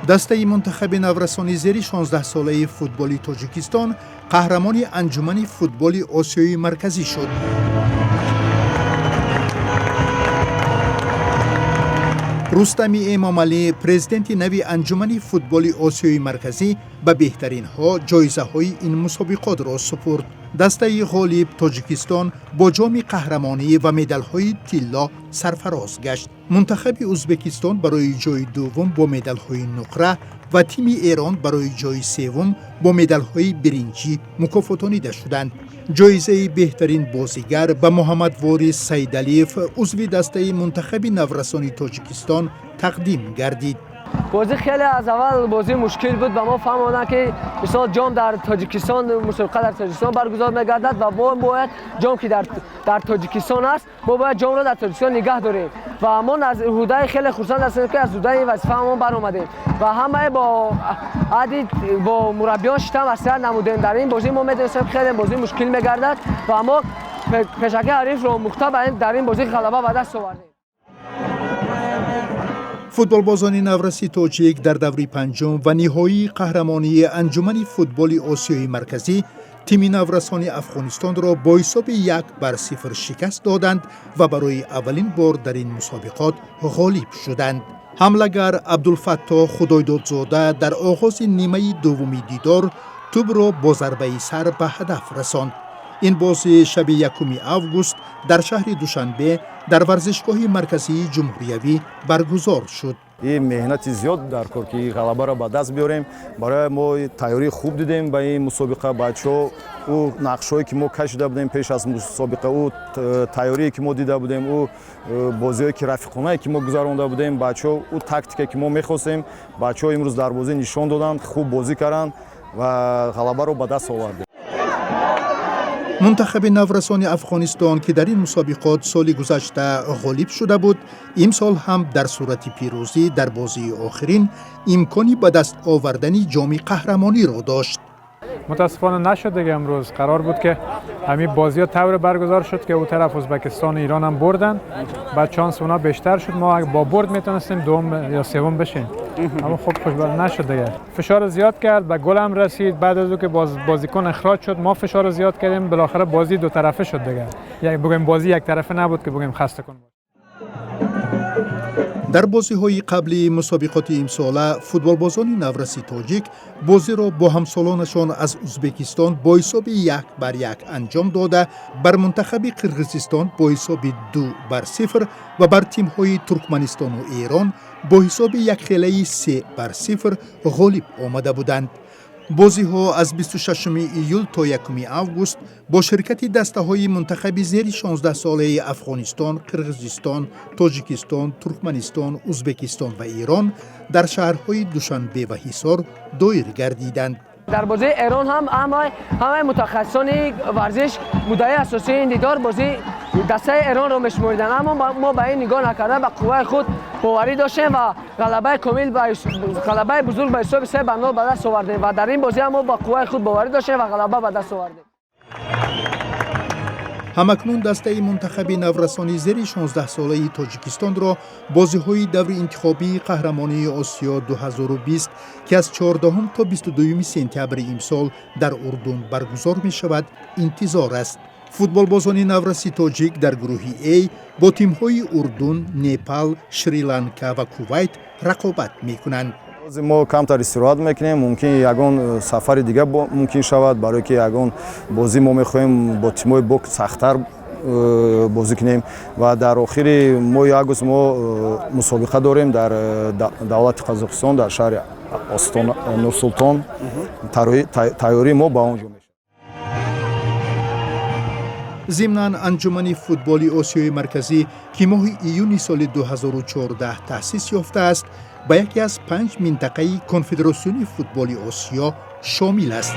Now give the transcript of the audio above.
Дастаи мунтахаби наврасони зери 16-солаи футболи Тоҷикистон қаҳрамони Анҷумани футболи Осиёи Марказӣ шуд. Рустами Эмомалӣ, президенти нави Анҷумани футболи Осиёи Марказӣ, ба беҳтаринҳо ҷоизаҳои ин мусобиқотро супурд. Дастаи ғолиб, Тоҷикистон, бо ҷоми қаҳрамонӣ ва медалҳои тилло сарфароз гашт. Мунтахаби Ӯзбекистон барои ҷои дуввум бо медалҳои нуқра ва тими Эрон барои ҷои севум бо медалҳои биринҷӣ мукофотонида шуданд. Ҷоизаи беҳтарин бозигар ба Муҳаммадворис Сайдалиев, узви дастаи мунтахаби наврасони Тоҷикистон, тақдим гардид. Бозӣ хеле аз аввал бозӣ мушкил буд. Ба мо фаҳмонанд, ки мисол ҷом дар Тоҷикистон, мусобиқа дар Тоҷикистон баргузор мегардад ва мо бояд ҷом, ки дар Тоҷикистон аст, мо бояд ҷомро дар Тоҷикистон нигаҳ дорем. Ва мо аз ӯҳдаи хеле хурсанд ҳастем, ки аз ӯҳдаи ин вазифаамон баромадем ва ҳамаи бо ади бо мураббиён шита маслиҳат намудем. Дар ин бозӣ мо медонистем, ки хеле бозӣ мушкил мегардад ва мо пешакӣ ҳарифро омӯхта дар ин бозӣ ғалаба ба даст овардем. Футболбозони навраси тоҷик дар даври панҷум ва ниҳоии қаҳрамонии Анҷумани футболи Осиёи Марказӣ тими наврасони Афғонистонро бо ҳисоби 1-0 шикаст доданд ва барои аввалин бор дар ин мусобиқот ғолиб шуданд. Ҳамлагар Абдулфаттоҳ Худойдодзода дар оғози нимаи дуввуми дидор тӯбро бо зарбаи сар ба ҳадаф расонд. Ин бозӣ шаби 1 август дар шаҳри Душанбе дар варзишгоҳи марказии ҷумҳуриявӣ баргузор шуд. И меҳнати зиёд дар кор, ки ғалабаро ба даст биёрем. Барои мо тайёрии хуб дидем ба ин мусобиқа. Бачаҳо ӯ нақшҳое, ки мо кашида будем пеш аз мусобиқа, ӯ тайёрие, ки мо дида будем, ӯ бозиҳое, ки рафиқонае, ки мо гузаронда будем, бачаҳо ӯ тактика, ки мо мехостем, бачаҳо имрӯз дар бозӣ нишон доданд, хуб бозӣ карданд ва ғалабаро ба даст овардем. Мунтахаби наврасони Афғонистон, ки дар ин мусобиқот соли гузашта ғолиб шуда буд, имсол ҳам дар сурати пирӯзӣ дар бозии охирин имкони ба даст овардани ҷоми қаҳрамониро дошт. Мутаассифона нашуд дига. Имрӯз қарор буд, ки ҳамин бозиҳо тавре баргузор шуд, ки ӯ тараф Узбекистон, Ирон ҳам бурданд, баъд шанс اونا бештар шуд. Мо бо бурд метавонистем дуюм ё севум бишем, аммо хуб, хушбахт нашуд дига. Фишор зиёд кард, ба гул ҳам расид. Баъд аз ӯ ки боз бозикун ихроҷ шуд, мо фишор зиёд кардем. Билохира бозӣ дутарафа шуд дига, як бигӯем, бозӣ як тарафа набуд, ки бигӯем хаста кун. Дар бозиҳои қаблии мусобиқоти имсола футболбозони навраси тоҷик бозиро бо ҳамсолонашон аз Узбекистон бо ҳисоби 1-1 анҷом дода, бар мунтахаби Қирғизистон бо ҳисоби 2-0 ва бар тимҳои Туркманистону Эрон бо ҳисоби якхелаи 3-0 ғолиб омада буданд. Бозиҳо аз 26 июл то 1 август бо ширкати дастаҳои мунтахаби зери 16-солаи Афғонистон, Қирғизистон, Тоҷикистон, Туркманистон, Узбекистон ва Эрон дар шаҳрҳои Душанбе ва Ҳисор доир гардиданд. Дар бозии Эрон ҳам ҳамаи мутахассисони варзиш муддаи асосии ин дидор бозии дастаи Эронро мешумориданд, аммо мо ба ин нигоҳ накарда, ба қувваи худ боварӣ доштем ва ғалабаи комил, ғалабаи бузург ба ҳисоби 3-0 ба даст овардем. Ва дар ин бозӣ ҳам мо ба қувваи худ боварӣ доштем ва ғалаба ба даст овардем. Ҳамакнун дастаи мунтахаби наврасони зери 16-солаи Тоҷикистонро бозиҳои даври интихобии қаҳрамонии Осиё 2020, ки аз 14 то 22 сентябри имсол дар Урдун баргузор мешавад, интизор аст. Футболбозони навраси тоҷик дар гурӯҳи А бо тимҳои Урдун, Непал, Шри-Ланка ва Кувайт рақобат мекунанд. Мо камтар истироҳат мекунем, мумкин ягон сафари дига мумкин шавад, барое ки ягон бозӣ мо мехоҳем бо тимҳои бо сахттар бозӣ кунем. Ва дар охири моҳи август мо мусобиқа дорем дар давлати Қазоқистон, дар шаҳри Нурсултон. Тайёрии мо ба он ҷо мешавад. Зимнан, Анҷумани футболи Осиёи Марказӣ, ки моҳи июни соли 2014 таъсис ёфтааст, ба яке аз панҷ минтақаи Конфедератсиони футболи Осиё шомил аст.